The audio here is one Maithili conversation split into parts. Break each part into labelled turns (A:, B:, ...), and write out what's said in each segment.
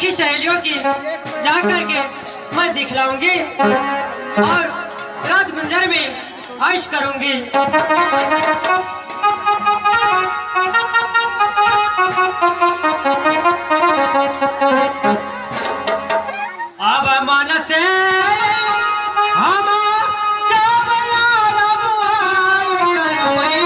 A: सखी सहेलियों की जा करके मैं दिखलाऊंगी और राजगुंजर में ऐश करूंगी। अब मन से हम जब यार मुहाल करबै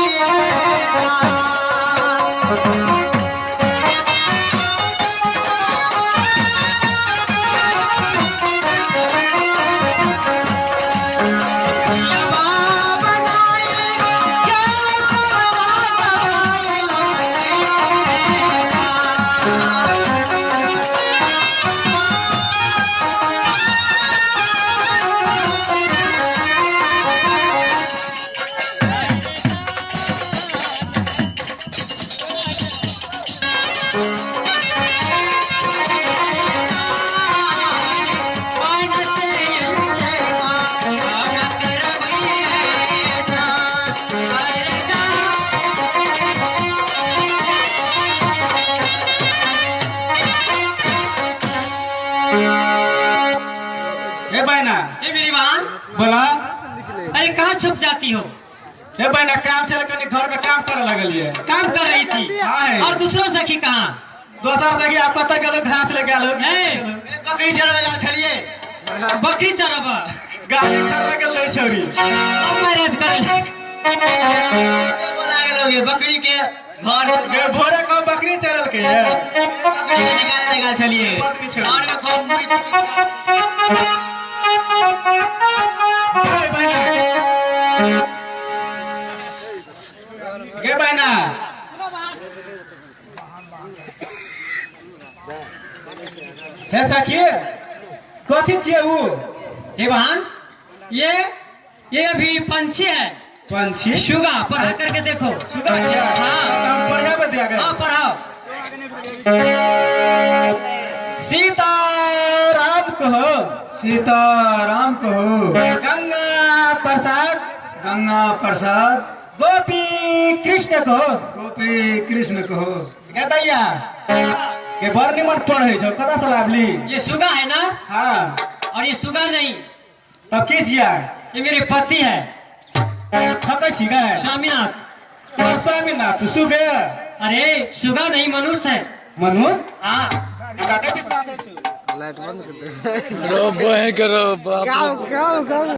B: ए बहना,
A: ये मेरी बहन।
B: बोला।
A: अरे कहाँ छुप जाती हो?
B: ए बहना, काम चल कनी घर में काम करे लगलिए।
A: काम कर रही थी?
B: हाँ।
A: और दूसरों सखी कहाँ?
B: दोसर देखी आप कतऽ गेलो, घास ले गेलो।
A: ए,
C: बकरी चरबै गेल छलिए।
A: बकरी चरब?
B: गाड़ी खर्रा गेल रहै छौरी।
A: अब मैरिज करे लायक।
C: बोला गेलो गे बकरी के घर।
B: गे भोरे को बकरी चरल के ये।
C: बकरी के निकाले गेल छलिए।
B: बकरी चरल।
C: घर में खूब
B: ए बहना, गे बहना, हे सखी, कथी छियै ऊ?
A: हे बहन, ये अभी पंछी है।
B: पंछी?
A: सुगा, पढ़ा करके देखो।
B: सुगा क्या?
A: हाँ।
B: तो हम पढ़े बतिया गए।
A: हाँ पढ़ाओ।
B: सीताराम कहो।
D: सीताराम कहो।
B: गंगा प्रसाद।
D: गंगा प्रसाद।
B: गोपी कृष्ण कहो।
D: गोपी कृष्ण कहो।
B: गे दैया के बड़ निमन पढ़ै छौ, कतऽ से लाबली?
A: ये सुगा है ना?
B: हाँ।
A: और ये सुगा नहीं।
B: तब की छियै?
A: ये मेरे पति है।
B: ठकै छी गे?
A: स्वामीनाथ।
B: तो स्वामीनाथ सुगे?
A: अरे सुगा नहीं, मनुष्य है।
B: मनुष्य?
A: हाँ।
B: हमरा के विश्वास है?
E: रो बहे करो बाप।